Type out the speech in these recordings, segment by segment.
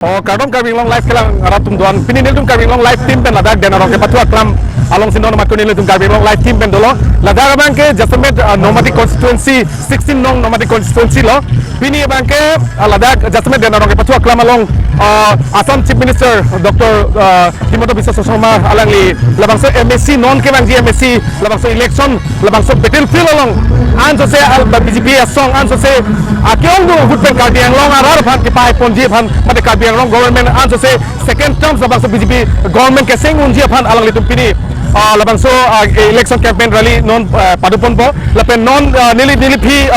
Kardom Karbi Anglong live kelang ratum duan pini nil tum Karbi Anglong live team pen Ladakh den arong ke patua klam along sinon makuni nil tum Karbi Anglong live team pen dolo Ladakh bang ke Jasamet nomadic constituency 16 nong nomadic constituency lo pini bang ke Ladakh Jasamet den arong ke patua klam along Assam Chief Minister Dr. Himanta Biswa Sarma alangli labangso MSC non ke bang ji MSC labangso election labangso battlefield along an so se BJP song an so se akyong du vote pen Karbi Anglong arar phan ke pai ponji phan mate Karbi Anglong government an so se second term labangso BJP government ke seng unji phan alang litum pini labangso election campaign rally non padupon po lapen non nili nili phi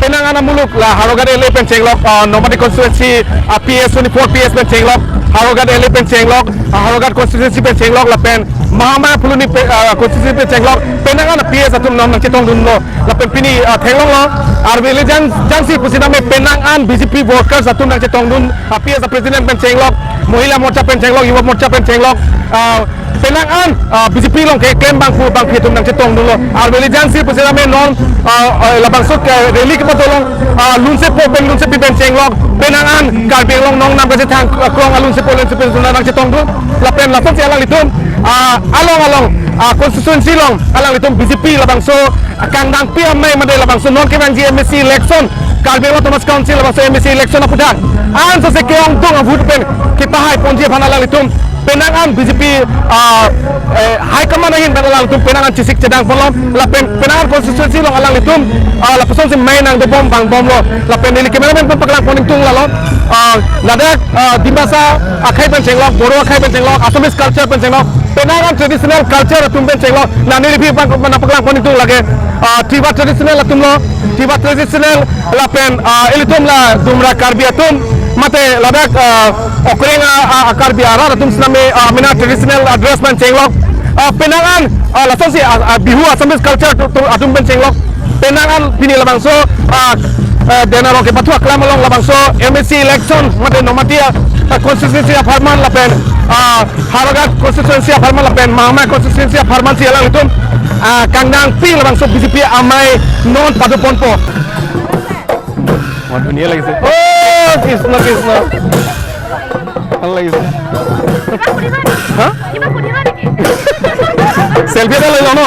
Penangana muluk la Harogat LA pen chenglok nomadic constituency PS 24 PS pen chenglok Harogat LA pen chenglok Harogat constituency pen chenglok la pen Mahamaya Phuluni constituency pen chenglok Penangana PS atum nom nang chetong dun lo la pen pini thenglong lo arbele jang jangsi pusina me Penangan BJP workers atum nang chetong dun PS president pen chenglok Mohila Morcha pen chenglok Yuva Morcha pen chenglok Penangan BJP long ke claim bang fu bang phi tum nang chetong dun lo arbele jangsi pusina me non labang sok rally ke patolong lunse po pen lunse pi pen chenglok Penangan Karbi Anglong nong nam ka thang krong alun se po lunse pen nang chetong dun la pen la son alang litum along along constituency long alang litum BJP labang so kangdang pi amai made labang so non ke bang GMC election Karbi Anglong Thomas Council labang so MSC election aputhang an so se keong tung vote pen ke pahai ponji phan alang litum Penangan BJP high command ahin ben alang litum Penangan chisik chedang polom la pen Penangan constituency long alang litum la person si main ang de bom bang bom lo la pen nili cameraman pun paklang poning tung la lo Ladakh Dimasa akhai pen chenglok Bodo akhai pen chenglok Assamese culture pen chenglok Penangan traditional culture atum pen chenglok la nili phi bang na paklang poning tung lage Tiwa traditional atum lo Tiwa traditional la pen elitum la Dumra Karbi atum mate Ladakh Okrenga Karbi ara atum siname mina traditional dress pen chenglok Penangan la sosi Bihu Assamese culture atum pen chenglok Penangan pini labangso denaro ke patua klam along labangso MSC election mate nomadia constituency farman la pen Harogat constituency farman la pen Mahamaya constituency farman si alang litum kangdang pi labangso BJP amai non padupon po ধুনীয়া লাগিছে ও কৃষ্ণ কৃষ্ণ ভাল লাগিছে selfie এটা লৈ যাওঁ ন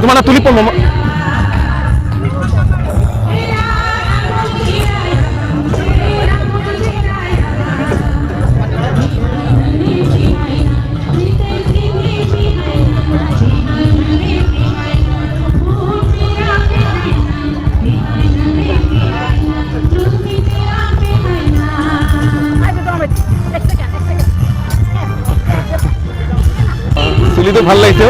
তোমার তুলি পড়বো চুলিটো ভাল লাগিছে।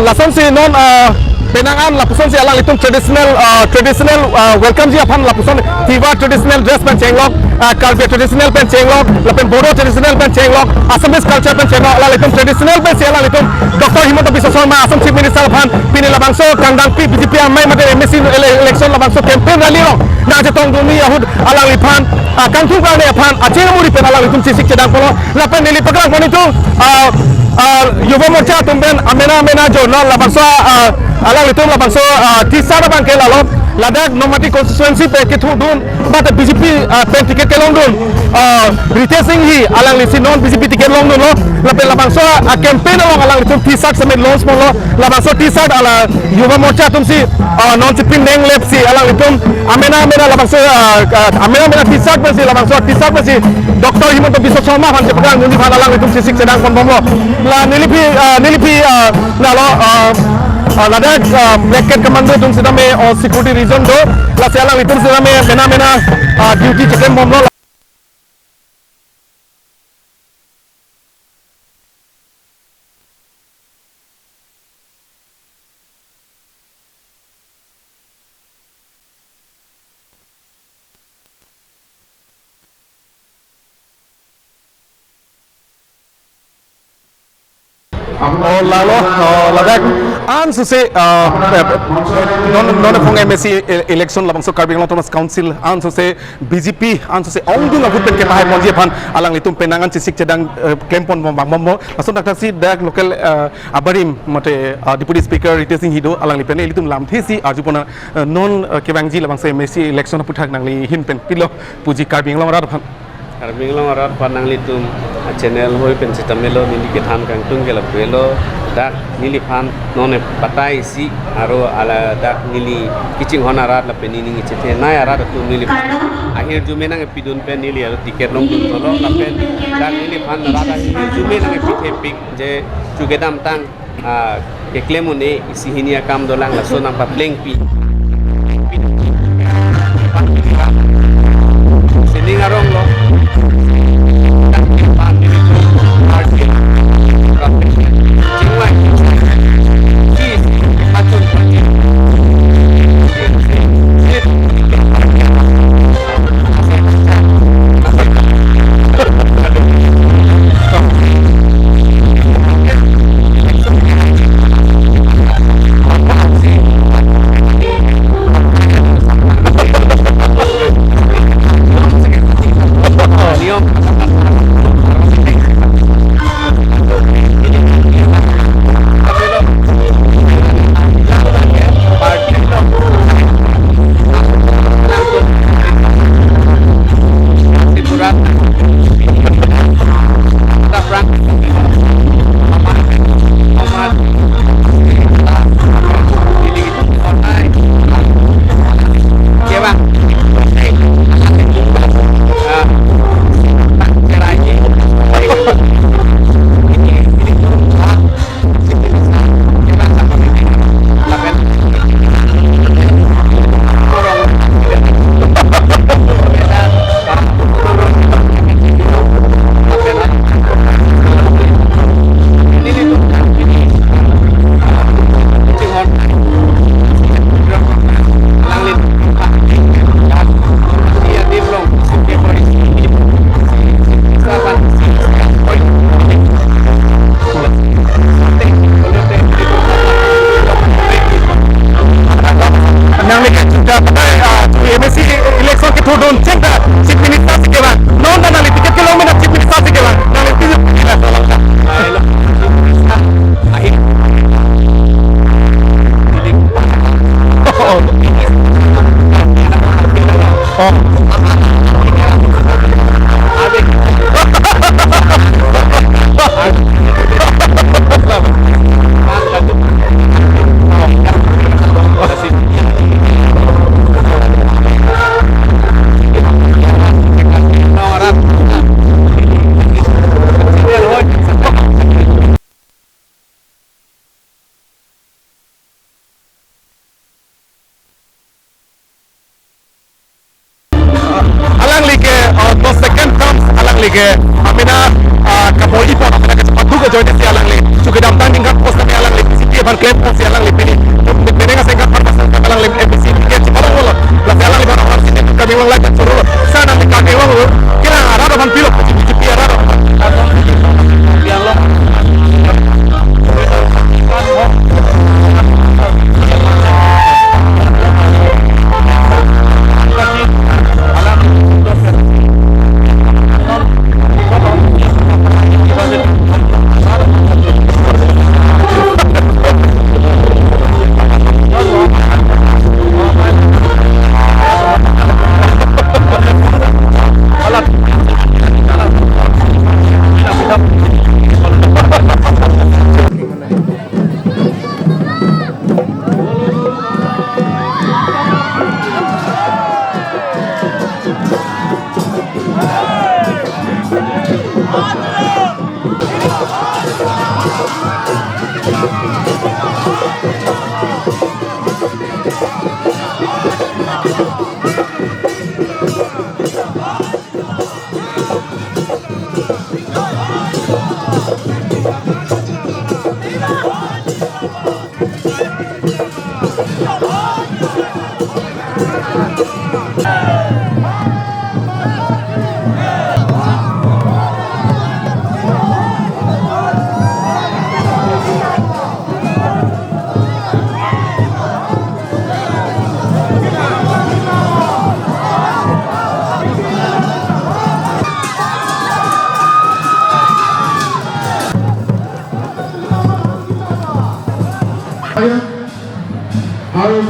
Lason si non Penangan lapuson si alang litum traditional traditional welcome ji aphan lapuson Tiwa traditional dress pen chenglok Karbi traditional pen chenglok lapen Bodo traditional pen chenglok Assamese culture pen chenglok alang litum traditional pen si alang litum Dr. Himanta Biswa Sarma Assam Chief Minister aphan pini labangso kangdang pi BJP amai mate MSC election labangso campaign rally rong na chetong duni ahud alang liphan kangthung karne aphan achenamuri pen alang litum chisik chedang polo lapen nili paklang ponitu Yuva Morcha tumben amena amena jo no labangso alang litum labangso tisara bang ke lalo Ladakh nomadic constituency pe ke thu dun but BJP pen ticket ke long dun Ritesh Singh hi alang lisi non BJP ticket long dun lo lapen labangso campaign along alang litum T-shirt samet launch mo lo labangso T-shirt ala Yuva Morcha tumsi non chipin neng lep si alang litum amena amena labangso amena amena T-shirt pe si labangso T-shirt pe si Dr. Himanta Biswa Sarma phan che paklang nuni phan alang litum sisik chedang pon bom lo la nilipi nilipi na lo Ladakh Black Cat Commando tum sidame security reason do la sialang litum sidame mena mena duty chekem bom lo Lalo ladak an suse non non phong MSC election labang so Karbi Anglong Autonomous Council an suse BJP an suse ongdung abut pen ke bahai monji phan alang litum penangan chisik chedang claim pon bang bombo lason dakta si dak local abarim mate deputy speaker Ritesh Singh Hido alang lipen elitum lam thisi arjupona non kebangji labang so MSC election aputhak nangli hin pen pilo puji Karbi Anglong rat phan Karbi Anglong rat phan nangli tum channel hoi pen sitamelo nili ke than kang tung ke lapelo dak nili phan none patai si aro ala dak nili kiching hona rat la pen nini chete nai rat tum nili ahir jume nang pidun pen nili aro ticket long dun tholo la pen dak nili phan rat ahir jume nang pithe pik je chugedam tang ke klemone isi hinia kam dolang la sonang pa pleng pi sining arong lo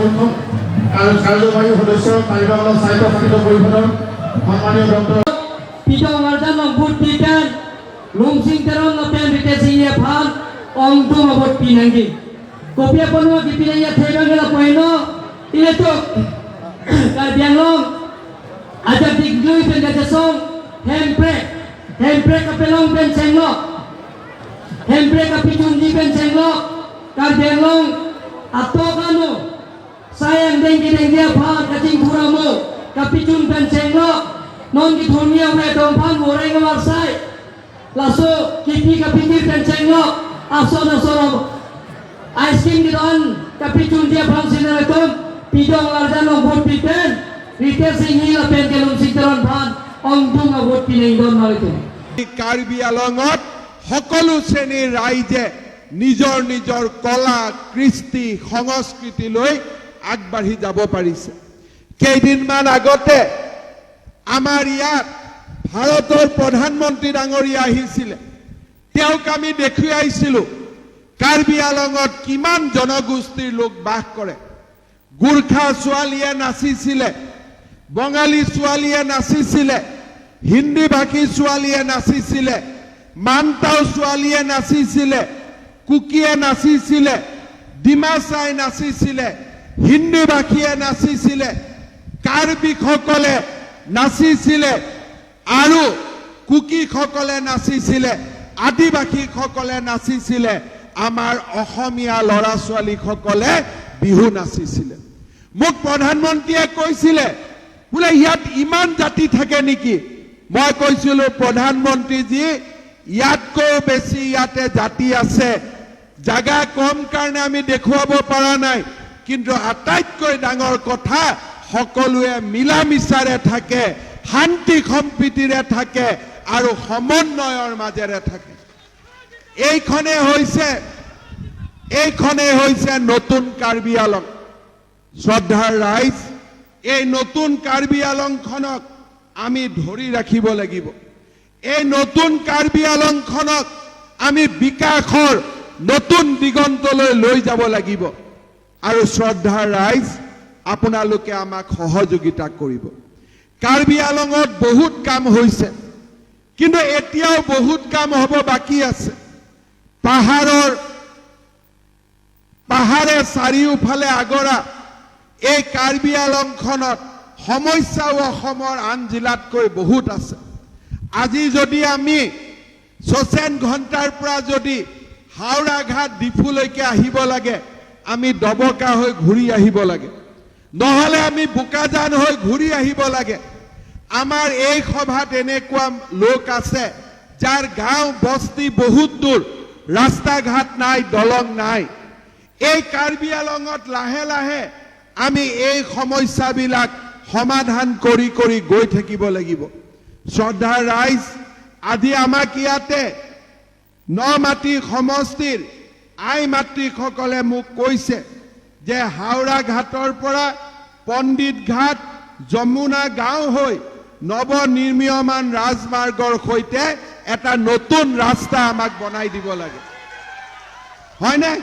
মুখ্য কাৰ্যবাহী সদস্য, কাৰ্বি আংলং স্বায়ত্তশাসিত পৰিষদৰ সন্মানীয় doctor Pidong arjan nong but pitan lungsing teron no pen rite sing ye phan ong tung abot pinangi kopia ponwa ki pinang ya thebang la poino ile to Karbi Anglong aja diglui pen jaja song hempre hempre kapelong pen chenglo hempre kapichun di pen chenglo Karbi Anglong ato kanu sayang dengki dengki phan kacing thuramo kapichun pen chenglo non ki thurnia me dong phan goreng war sai laso kipi kapiti pen chenglo aso aso ice cream di don kapichun dia phan sinaratom pidong larjan ong bot piten rite sing hi la pen kelum sing teron phan ong tung a bot pineng don malitum. Karbi আলঙত সকলো শ্ৰেণীৰ ৰাইজে নিজৰ নিজৰ কলা, কৃষ্টি, সংস্কৃতি লৈ আগবাঢ়ি যাব পাৰিছে। কেইদিনমান আগতে আমাৰ ইয়াত ভাৰতৰ প্ৰধানমন্ত্ৰী ডাঙৰীয়া আহিছিলে। তেওঁক আমি দেখুৱাইছিলোঁ কাৰ্বি আলঙত কিমান জনগোষ্ঠীৰ লোক বাস কৰে। গোৰ্খা ছোৱালীয়ে নাচিছিলে, বঙালী ছোৱালীয়ে নাচিছিলে, হিন্দী ভাষী ছোৱালীয়ে নাচিছিলে, মান্তাও ছোৱালীয়ে নাচিছিলে, কুকিয়ে নাচিছিলে, ডিমাচাই নাচিছিলে, হিন্দী ভাষীয়ে নাচিছিলে, কাৰ্বিসকলে নাচিছিলে আৰু কুকিসকলে নাচিছিলে, আদিবাসীসকলে নাচিছিলে, আমাৰ অসমীয়া ল'ৰা ছোৱালীসকলে বিহু নাচিছিলে। মোক প্ৰধানমন্ত্ৰীয়ে কৈছিলে, বোলে ইয়াত ইমান জাতি থাকে নেকি? মই কৈছিলো, প্ৰধানমন্ত্ৰীজী, ইয়াতকৈও বেছি ইয়াতে জাতি আছে, জাগা কম কাৰণে আমি দেখুৱাব পৰা নাই। কিন্তু আটাইতকৈ ডাঙৰ কথা, সকলোৱে মিলা মিছাৰে থাকে, শান্তি সম্প্ৰীতিৰে থাকে আৰু সমন্বয়ৰ মাজেৰে থাকে। এইখনে হৈছে নতুন কাৰ্বি আলং। শ্ৰদ্ধাৰ ৰাইজ, এই নতুন কাৰ্বি আলংখনক আমি ধৰি ৰাখিব লাগিব। এই নতুন কাৰ্বি আলংখনক আমি বিকাশৰ নতুন দিগন্তলৈ লৈ যাব লাগিব। আৰু শ্ৰদ্ধাৰ ৰাইজ, আপোনালোকে আমাক সহযোগিতা কৰিব। কাৰ্বি আলঙত বহুত কাম হৈছে, কিন্তু এতিয়াও বহুত কাম হ'ব বাকী আছে। পাহাৰে চাৰিওফালে আগৰা এই কাৰ্বি আলংখনত সমস্যাও অসমৰ আন জিলাতকৈ বহুত আছে। আজি যদি আমি চচেন ঘণ্টাৰ পৰা যদি হাওৰাঘাট ডিফুলৈকে আহিব লাগে, আমি ডবকা হৈ ঘূৰি আহিব লাগে, নহ'লে আমি বোকাজান হৈ ঘূৰি আহিব লাগে। আমাৰ এই সভাত এনেকুৱা লোক আছে যাৰ গাঁও বস্তি বহুত দূৰ, ৰাস্তা ঘাট নাই, দলং নাই। এই কাৰ্বি আলঙত লাহে লাহে আমি এই সমস্যাবিলাক সমাধান কৰি কৰি গৈ থাকিব লাগিব। শ্ৰদ্ধাৰ ৰাইজ, আজি আমাক ইয়াতে নমাটি সমষ্টিৰ আই মাতৃসকলে মোক কৈছে যে হাওৰা ঘাটৰ পৰা পণ্ডিত ঘাট, যমুনা গাঁও হৈ নৱনিৰ্মীয়মান ৰাজমাৰ্গৰ সৈতে এটা নতুন ৰাস্তা আমাক বনাই দিব লাগে, হয়নে?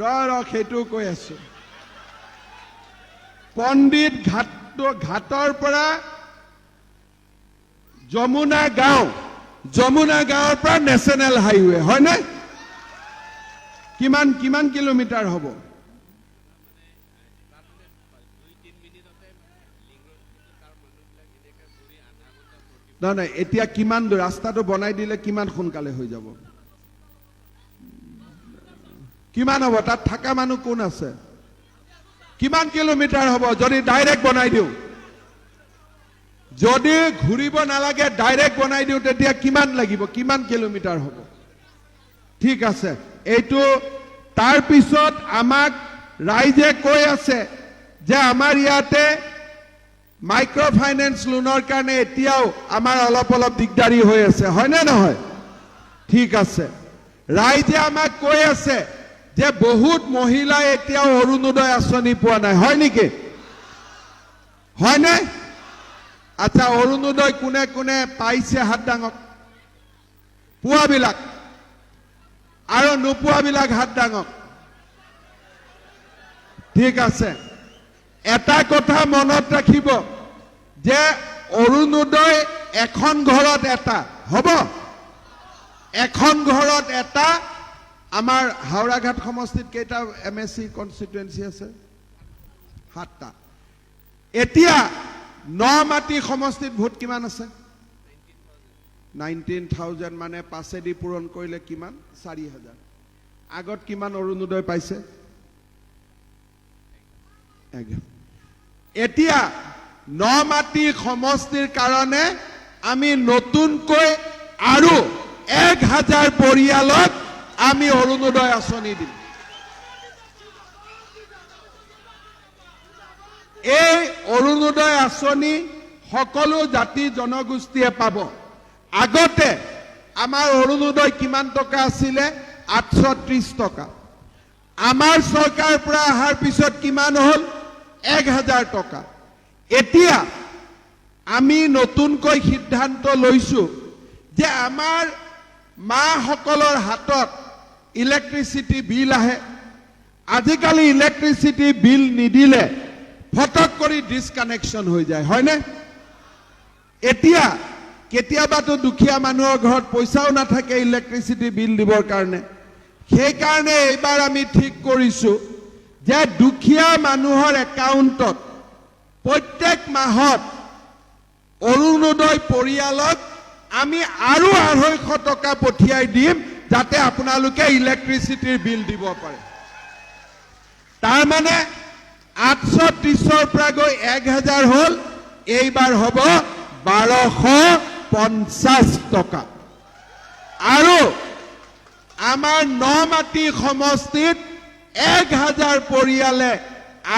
ৰ ৰ, সেইটো কৈ আছো। পণ্ডিত ঘাটৰ পৰা যমুনা গাঁও, যমুনা গাঁৱৰ পৰা নেশ্যনেল হাইৱে, হয়নে? কিমান কিলোমিটাৰ হ'ব? নহয় নহয়, এতিয়া কিমান দূৰ ৰাস্তাটো বনাই দিলে কিমান সোনকালে হৈ যাব? কিমান হ'ব? তাত থকা মানুহ কোন আছে? কিমান কিলোমিটাৰ হ'ব যদি ডাইৰেক্ট বনাই দিওঁ? যদি ঘূৰিব নালাগে ডাইৰেক্ট বনাই দিওঁ, তেতিয়া কিমান লাগিব? কিমান কিলোমিটাৰ হ'ব? ঠিক আছে, এইটো। তাৰপিছত আমাক ৰাইজে কৈ আছে যে আমাৰ ইয়াতে মাইক্ৰ' ফাইনেন্স লোনৰ কাৰণে এতিয়াও আমাৰ অলপ অলপ দিগদাৰী হৈ আছে, হয়নে নহয়? ঠিক আছে। ৰাইজে আমাক কৈ আছে যে বহুত মহিলাই এতিয়াও অৰুণোদয় আঁচনি পোৱা নাই, হয় নেকি? হয়নে? আচ্ছা, অৰুণোদয় কোনে কোনে পাইছে হাত ডাঙক? পোৱাবিলাক। আৰু নোপোৱাবিলাক হাত ডাঙক। ঠিক আছে, এটা কথা মনত ৰাখিব যে অৰুণোদয় এখন ঘৰত এটা হ'ব, এখন ঘৰত এটা। আমাৰ হাওৰাঘাট সমষ্টিত কেইটা এম এছ চি কনষ্টিটুৱেঞ্চি আছে? 7টা। এতিয়া নমাটি সমষ্টিত ভোট কিমান আছে? 19,000, মানে পাঁচেদি পূৰণ কৰিলে কিমান? 4,000। আগত কিমান অৰুণোদয় পাইছে? এতিয়া নমাটি সমষ্টিৰ কাৰণে আমি নতুনকৈ আৰু 1,000 পৰিয়ালক আমি অৰুণোদয় আঁচনি দিম। এই অৰুণোদয় আঁচনি সকলো জাতি জনগোষ্ঠীয়ে পাব। আগতে আমাৰ অৰুণোদয় কিমান টকা আছিলে? 830 টকা। আমাৰ চৰকাৰ পৰা অহাৰ পিছত কিমান হ'ল? 1,000 টকা। এতিয়া আমি নতুনকৈ সিদ্ধান্ত লৈছো যে আমাৰ মাসকলৰ হাতত ইলেক্ট্ৰিচিটি বিল আহে। আজিকালি ইলেক্ট্ৰিচিটি বিল নিদিলে ফটক কৰি ডিছকানেকশ্যন হৈ যায়, হয়নে? এতিয়া কেতিয়াবাতো দুখীয়া মানুহৰ ঘৰত পইচাও নাথাকে ইলেক্ট্ৰিচিটি বিল দিবৰ কাৰণে। সেইকাৰণে এইবাৰ আমি ঠিক কৰিছো যে দুখীয়া মানুহৰ একাউণ্টত প্ৰত্যেক মাহত অৰুণোদয় পৰিয়ালক আমি আৰু 250 টকা পঠিয়াই দিম, যাতে আপোনালোকে ইলেক্ট্ৰিচিটিৰ বিল দিব পাৰে। তাৰমানে 830ৰ পৰা গৈ 1,000 হ'ল, এইবাৰ হ'ব 1,250 টকা। আৰু আমাৰ নমাটি সমষ্টিত 1,000 পৰিয়ালে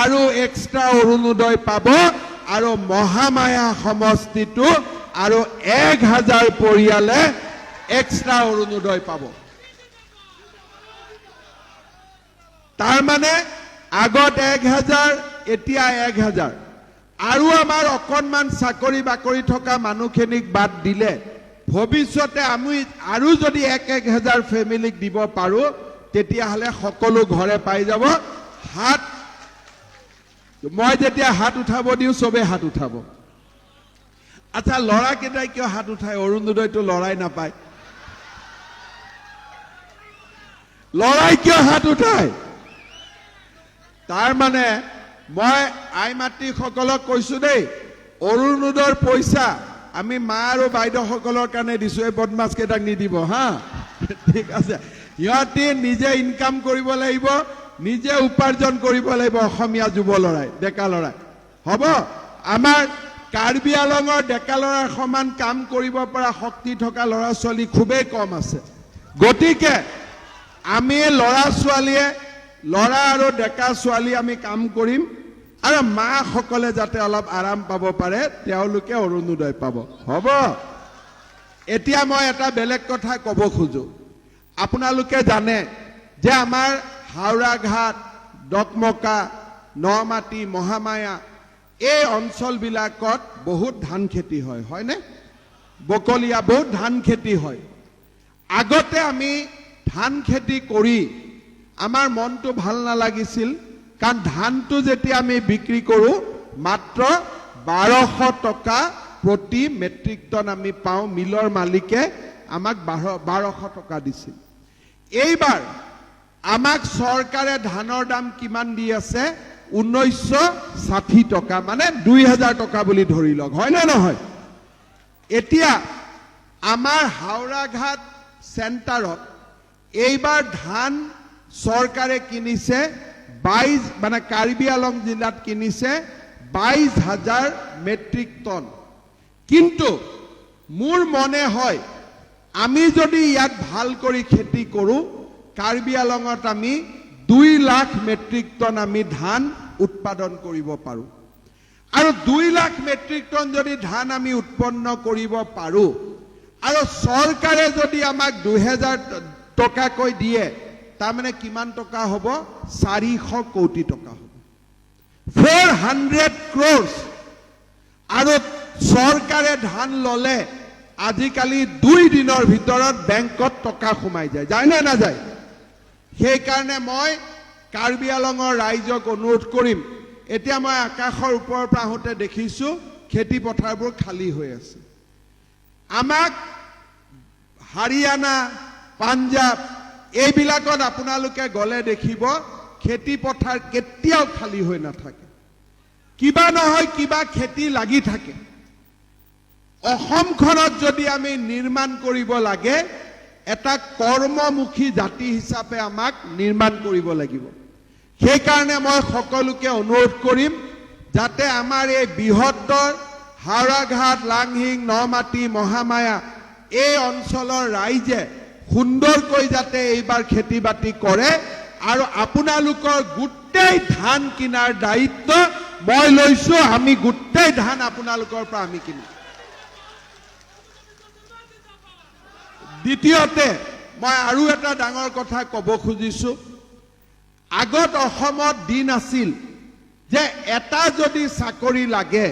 আৰু এক্সট্ৰা অৰুণোদয় পাব, আৰু মহামায়া সমষ্টিটো আৰু 1,000 পৰিয়ালে এক্সট্ৰা অৰুণোদয় পাব। তাৰমানে আগত 1,000, এতিয়া 1,000। আৰু আমাৰ অকণমান চাকৰি বাকৰি থকা মানুহখিনিক বাদ দিলে ভৱিষ্যতে আমি আৰু যদি 1,000 ফেমিলিক দিব পাৰোঁ, তেতিয়াহ'লে সকলো ঘৰে পাই যাব। মই যেতিয়া হাত উঠাব দিওঁ, চবেই হাত উঠাব। আচ্ছা, ল'ৰাকেইটাই কিয় হাত উঠায়? অৰুণোদয়টো ল'ৰাই নাপায়। ল'ৰাই কিয় হাত উঠায়? তাৰ মানে মই আই মাতৃসকলক কৈছো দেই, অৰুণোদয়ৰ পইচা আমি মা আৰু বাইদেউসকলৰ কাৰণে দিছো, এই বদমাছ কেইটাক নিদিব। হা, ঠিক আছে। সিহঁতি নিজে ইনকাম কৰিব লাগিব, নিজে উপাৰ্জন কৰিব লাগিব, অসমীয়া যুৱ ল'ৰাই, ডেকা ল'ৰাই। হ'ব, আমাৰ কাৰ্বি আলঙৰ ডেকা ল'ৰাৰ সমান কাম কৰিব পৰা শক্তি থকা ল'ৰা ছোৱালী খুবেই কম আছে। গতিকে আমি ল'ৰা ছোৱালীয়ে, ল'ৰা আৰু ডেকা ছোৱালী আমি কাম কৰিম, আৰু মাসকলে যাতে অলপ আৰাম পাব পাৰে, তেওঁলোকে অৰুণোদয় পাব। হ'ব। এতিয়া মই এটা বেলেগ কথা ক'ব খোজো। আপোনালোকে জানে যে আমাৰ হাওৰাঘাট, ডকমকা, নমাটি, মহামায়া এই অঞ্চলবিলাকত বহুত ধান খেতি হয়, হয়নে? বকলীয়া বহুত ধান খেতি হয়। আগতে আমি ধান খেতি কৰি আমাৰ মনটো ভাল নালাগিছিল, কাৰণ ধানটো যেতিয়া আমি বিক্ৰী কৰোঁ মাত্ৰ 1,200 টকা প্ৰতি মেট্ৰিক টন আমি পাওঁ। মিলৰ মালিকে আমাক 1,200 টকা দিছিল। এইবাৰ আমাক চৰকাৰে ধানৰ দাম কিমান দি আছে? 1,960 টকা, মানে 2,000 টকা বুলি ধৰি লওক, হয়নে নহয়? এতিয়া আমাৰ হাওৰাঘাট চেণ্টাৰত এইবাৰ ধান চৰকাৰে কিনিছে 22, মানে কাৰ্বি আলং জিলাত কিনিছে 22,000 মেট্ৰিক টন। কিন্তু মোৰ মনে হয় আমি যদি ইয়াত ভাল কৰি খেতি কৰোঁ, কাৰ্বি আলঙত আমি 2 লাখ মেট্ৰিক টন আমি ধান উৎপাদন কৰিব পাৰোঁ। আৰু 2 লাখ মেট্ৰিক টন যদি ধান আমি উৎপন্ন কৰিব পাৰোঁ, আৰু চৰকাৰে যদি আমাক 2,000 টকাকৈ দিয়ে, তাৰমানে কিমান টকা হ'ব? 400 কোটি টকা হ'ব, 400 ক্ৰ'ৰ্ছ। আৰু চৰকাৰে ধান ল'লে আজিকালি 2 দিনৰ ভিতৰত বেংকত টকা সোমাই যায়, যায় নে নাযায়? সেইকাৰণে মই কাৰ্বি আলঙৰ ৰাইজক অনুৰোধ কৰিম। এতিয়া মই আকাশৰ ওপৰৰ পৰা আহোঁতে দেখিছোঁ খেতি পথাৰবোৰ খালী হৈ আছে। আমাক হাৰিয়ানা, পাঞ্জাৱ এইবিলাকত আপোনালোকে গ'লে দেখিব খেতি পথাৰ কেতিয়াও খালী হৈ নাথাকে, কিবা নহয় কিবা খেতি লাগি থাকে। অসমখনত যদি আমি নিৰ্মাণ কৰিব লাগে, এটা কৰ্মমুখী জাতি হিচাপে আমাক নিৰ্মাণ কৰিব লাগিব। সেইকাৰণে মই সকলোকে অনুৰোধ কৰিম যাতে আমাৰ এই বৃহত্তৰ হাওৰাঘাট, লাংহিং, নমাটি, মহামায়া এই অঞ্চলৰ ৰাইজে সুন্দৰকৈ যাতে এইবাৰ খেতি বাতি কৰে। আৰু আপোনালোকৰ গোটেই ধান কিনাৰ দায়িত্ব মই লৈছো। আমি গোটেই ধান আপোনালোকৰ পৰা আমি কিনিম। দ্বিতীয়তে মই আৰু এটা ডাঙৰ কথা ক'ব খুজিছো। আগত অসমত দিন আছিল যে এটা যদি চাকৰি লাগে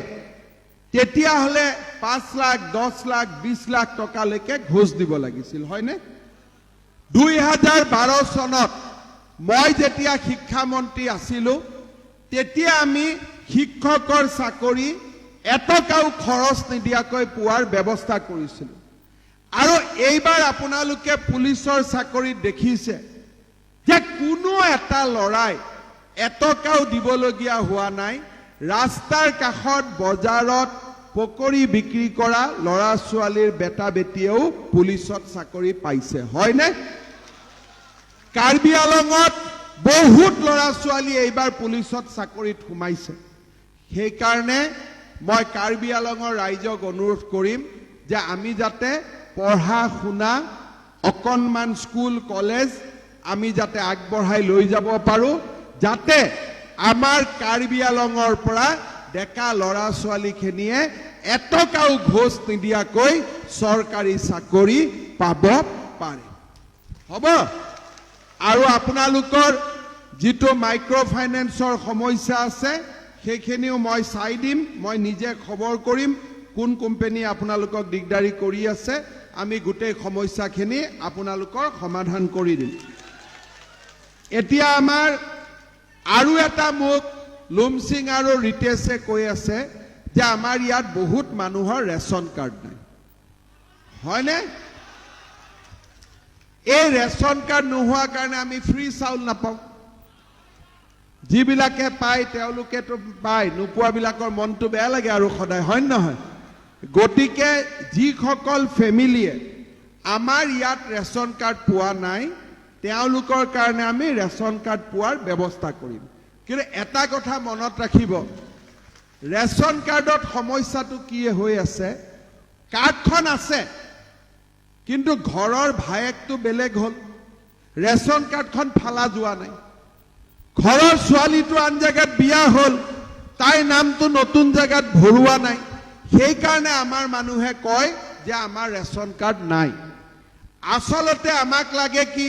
তেতিয়াহ'লে 5 লাখ, 10 লাখ, 20 লাখ টকালৈকে ঘোচ দিব লাগিছিল, হয়নে? 2012 চনত মই যেতিয়া শিক্ষামন্ত্ৰী আছিলো তেতিয়া আমি শিক্ষকৰ চাকৰি এটকাও খৰচ নিদিয়াকৈ পোৱাৰ ব্যৱস্থা কৰিছিলো। আৰু এইবাৰ আপোনালোকে পুলিচৰ চাকৰিত দেখিছে যে কোনো এটা ল'ৰাই এটকাও দিবলগীয়া হোৱা নাই। ৰাস্তাৰ কাষত বজাৰত পকৰি বিক্ৰী কৰা ল'ৰা ছোৱালীৰ বেটা বেটীয়েও পুলিচত চাকৰি পাইছে, হয়নে? কাৰ্বি আলঙত বহুত ল'ৰা ছোৱালী এইবাৰ পুলিচত চাকৰিত সোমাইছে। সেইকাৰণে মই কাৰ্বি আলঙৰ ৰাইজক অনুৰোধ কৰিম যে আমি যাতে পঢ়া শুনা অকণমান স্কুল কলেজ আমি যাতে আগবঢ়াই লৈ যাব পাৰোঁ, যাতে আমাৰ কাৰ্বি আলঙৰ পৰা ডেকা ল'ৰা ছোৱালীখিনিয়ে এটকাও ঘোচ নিদিয়াকৈ চৰকাৰী চাকৰি পাব পাৰে। হ'ব? আৰু আপোনালোকৰ যিটো মাইক্ৰ' ফাইনেন্সৰ সমস্যা আছে সেইখিনিও মই চাই দিম। মই নিজে খবৰ কৰিম কোন কোম্পানীয়ে আপোনালোকক দিগদাৰী কৰি আছে। আমি গোটেই সমস্যাখিনি আপোনালোকৰ সমাধান কৰি দিম। এতিয়া আমাৰ আৰু এটা মোক লুমচিং আৰু ৰিতেশে কৈ আছে যে আমাৰ ইয়াত বহুত মানুহৰ ৰেচন কাৰ্ড নাই, হয়নে? এই ৰেচন কাৰ্ড নোহোৱাৰ কাৰণে আমি ফ্ৰী চাউল নাপাওঁ। যিবিলাকে পায় তেওঁলোকেতো পায়, নোপোৱাবিলাকৰ মনটো বেয়া লাগে আৰু সদায়, হয় নহয়? গতিকে যিসকল ফেমিলিয়ে আমাৰ ইয়াত ৰেচন কাৰ্ড পোৱা নাই তেওঁলোকৰ কাৰণে আমি ৰেচন কাৰ্ড পোৱাৰ ব্যৱস্থা কৰিম। কিন্তু এটা কথা মনত ৰাখিব, ৰেচন কাৰ্ডত সমস্যাটো কি হৈ আছে, কাৰ্ডখন আছে কিন্তু ঘৰৰ ভায়েকটো বেলেগ হ'ল, ৰেচন কাৰ্ডখন ফালা যোৱা নাই। ঘৰৰ ছোৱালীটো আন জেগাত বিয়া হ'ল, তাইৰ নামটো নতুন জেগাত ভৰোৱা নাই। সেইকাৰণে আমাৰ মানুহে কয় যে আমাৰ ৰেচন কাৰ্ড নাই। আচলতে আমাক লাগে কি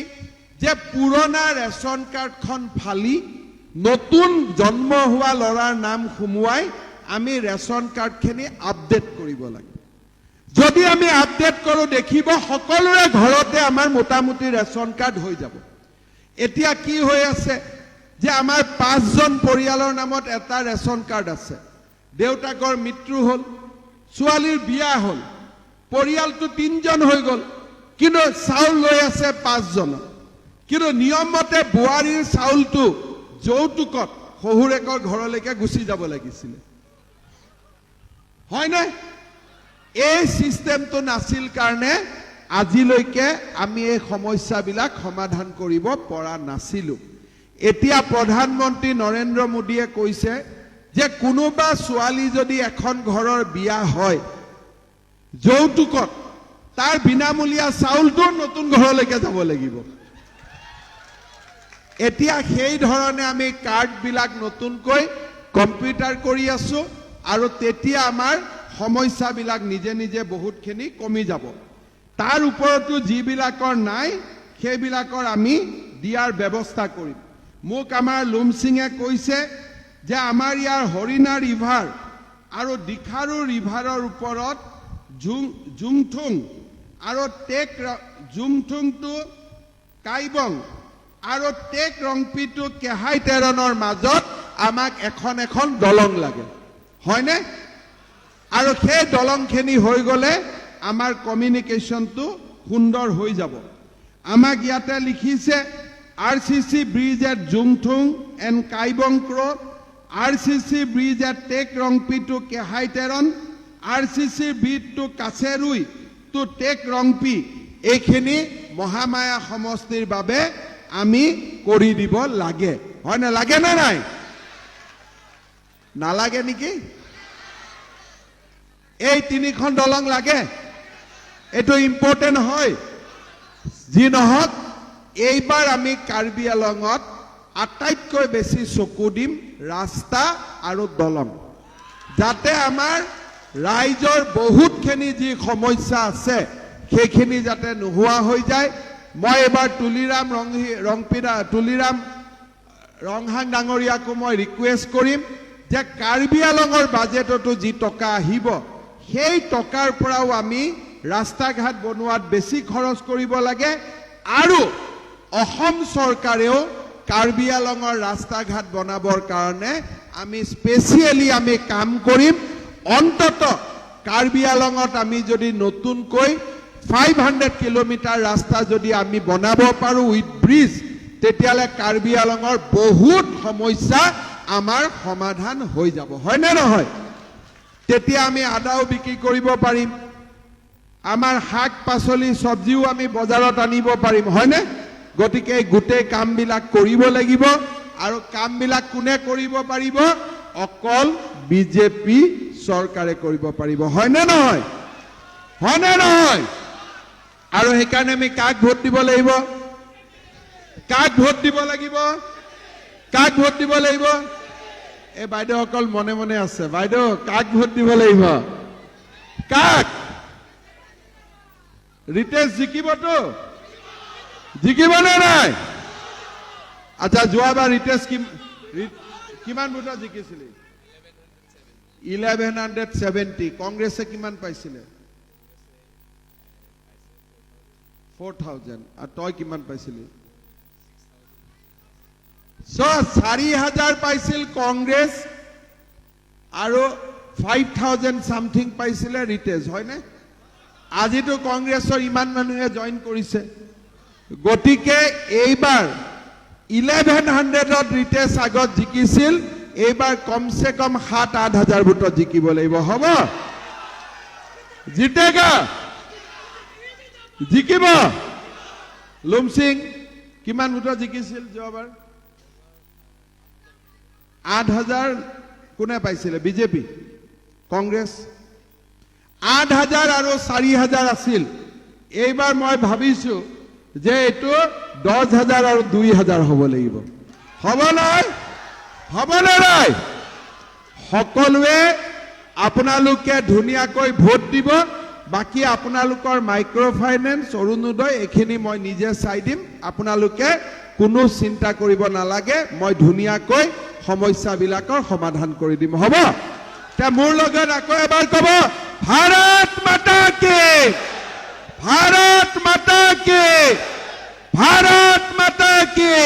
যে পুৰণা ৰেচন কাৰ্ডখন ফালি নতুন জন্ম হোৱা ল'ৰাৰ নাম সুমুৱাই আমি ৰেচন কাৰ্ডখিনি আপডেট কৰিব লাগে। যদি আমি আপডেট কৰোঁ দেখিব সকলোৰে ঘৰতে আমাৰ মোটামুটি ৰেচন কাৰ্ড হৈ যাব। এতিয়া কি হৈ আছে যে আমাৰ 5জন পৰিয়ালৰ নামত এটা ৰেচন কাৰ্ড আছে। দেউতাকৰ মৃত্যু হ'ল, ছোৱালীৰ বিয়া হ'ল, পৰিয়ালটো 3জন হৈ গ'ল, কিন্তু চাউল লৈ আছে 5জনৰ। কিন্তু নিয়মমতে বোৱাৰীৰ চাউলটো যৌতুকত শহুৰেকৰ ঘৰলৈকে গুচি যাব লাগিছিলে, হয়নে? এই চিষ্টেমটো নাছিল কাৰণে আজিলৈকে আমি এই সমস্যাবিলাক সমাধান কৰিব পৰা নাছিলোঁ। এতিয়া প্ৰধানমন্ত্ৰী নৰেন্দ্ৰ মোদীয়ে কৈছে যে কোনোবা ছোৱালী যদি এখন ঘৰৰ বিয়া হয় যৌতুকত তাৰ বিনামূলীয়া চাউলটো নতুন ঘৰলৈকে যাব লাগিব। এতিয়া সেই ধৰণে আমি কাৰ্ডবিলাক নতুনকৈ কম্পিউটাৰ কৰি আছো আৰু তেতিয়া আমাৰ সমস্যাবিলাক নিজে নিজে বহুতখিনি কমি যাব। তাৰ ওপৰতো যিবিলাকৰ নাই সেইবিলাকৰ আমি দিয়াৰ ব্যৱস্থা কৰিম। মোক আমাৰ লুমচিঙে কৈছে যে আমাৰ ইয়াৰ হৰিণা ৰিভাৰ আৰু দিখাৰু ৰিভাৰৰ ওপৰত জুংথুং আৰু টেক জুংথুংটো কাইবং আৰু টেক ৰংপি টু কেহাই টেৰণৰ মাজত আমাক এখন এখন দলং লাগে, হয়নে? আৰু সেই দলংখিনি হৈ গ'লে আমাৰ কমিউনিকেশ্যনটো সুন্দৰ হৈ যাব। আমাক ইয়াতে লিখিছে RCC bridge at Jungthung and Kaibongkro, RCC bridge at Tek Rongpi to Kehai Teron, RCC bridge to Kaserui to Tek Rongpi, এইখিনি মহামায়া সমষ্টিৰ বাবে আমি কৰি দিব লাগে, হয়নে? লাগে নে নাই? নালাগে নেকি? এই তিনিখন দলং লাগে, এইটো ইম্পৰ্টেণ্ট হয়। যি নহওক, এইবাৰ আমি কাৰ্বি আলঙত আটাইতকৈ বেছি চকু দিম ৰাস্তা আৰু দলং, যাতে আমাৰ ৰাইজৰ বহুতখিনি যি সমস্যা আছে সেইখিনি যাতে নোহোৱা হৈ যায়। মই এইবাৰ তুলিৰাম ৰংহি ৰংপিদা তুলিৰাম ৰংহাং ডাঙৰীয়াকো মই ৰিকুৱেষ্ট কৰিম যে কাৰ্বি আলঙৰ বাজেটতো যি টকা আহিব, সেই টকাৰ পৰাও আমি ৰাস্তা ঘাট বনোৱাত বেছি খৰচ কৰিব লাগে আৰু অসম চৰকাৰেও কাৰ্বি আলঙৰ ৰাস্তা ঘাট বনাবৰ কাৰণে আমি স্পেচিয়েলি আমি কাম কৰিম। অন্তত কাৰ্বি আলঙত আমি যদি নতুনকৈ 500 কিলোমিটাৰ ৰাস্তা যদি আমি বনাব পাৰোঁ উইথ ব্ৰিজ, তেতিয়াহ'লে কাৰ্বি আলঙৰ বহুত সমস্যা আমাৰ সমাধান হৈ যাব, হয়নে নহয়? তেতিয়া আমি আদাও বিক্ৰী কৰিব পাৰিম, আমাৰ শাক পাচলি চব্জিও আমি বজাৰত আনিব পাৰিম, হয়নে? গতিকে এই গোটেই কামবিলাক কৰিব লাগিব আৰু কামবিলাক কোনে কৰিব পাৰিব? অকল বিজেপি চৰকাৰে কৰিব পাৰিব, হয়নে নহয়? হয়নে নহয়? আৰু সেইকাৰণে আমি কাক ভোট দিব লাগিব? কাক ভোট দিব লাগিব? কাক ভোট দিব লাগিব? এই বাইদেউসকল মনে মনে আছে। বাইদেউ, কাক ভোট দিব লাগিব? কাক? ৰিতেশ জিকিবতো? জিকিব নে নাই? আচ্ছা, যোৱাবাৰ ৰিতেশ কিমান ভোটত জিকিছিলি? 1170। কংগ্ৰেছে কিমান পাইছিলে? 4000। আৰু তই কিমান পাইছিলি? 4000 পাইছিল কংগ্ৰেছ আৰু 5000 চামথিং পাইছিলে ৰিতেশ, হয়নে? আজিতো কংগ্ৰেছৰ ইমান মানুহে জইন কৰিছে। গতিকে এইবাৰ 1100ত ৰিতেশ আগত জিকিছিল, এইবাৰ কমচে কম 7-8 হাজাৰ ভোটত জিকিব লাগিব। হ'ব? জিতেগা, জিকিব। লুমচিং কিমান ভোটত জিকিছিল যোৱাবাৰ? 8000। কোনে পাইছিলে? বিজেপি, কংগ্ৰেছ? 8000 আৰু 4000 আছিল। এইবাৰ মই ভাবিছো যে এইটো 10,000 আৰু 2000 হ'ব লাগিব। হ'ব নহয়? হ'ব নে নাই? সকলোৱে আপোনালোকে ধুনীয়াকৈ ভোট দিব। বাকী আপোনালোকৰ মাইক্ৰ' ফাইনেন্স, অৰুণোদয় এইখিনি মই নিজে চাই দিম, আপোনালোকে কোনো চিন্তা কৰিব নালাগে। মই ধুনীয়াকৈ সমস্যাবিলাকৰ সমাধান কৰি দিম। হ'ব? তে মোৰ লগত আকৌ এবাৰ ক'ব, ভাৰত মাতা কি, ভাৰত মাতা কি, ভাৰত মাতা কি।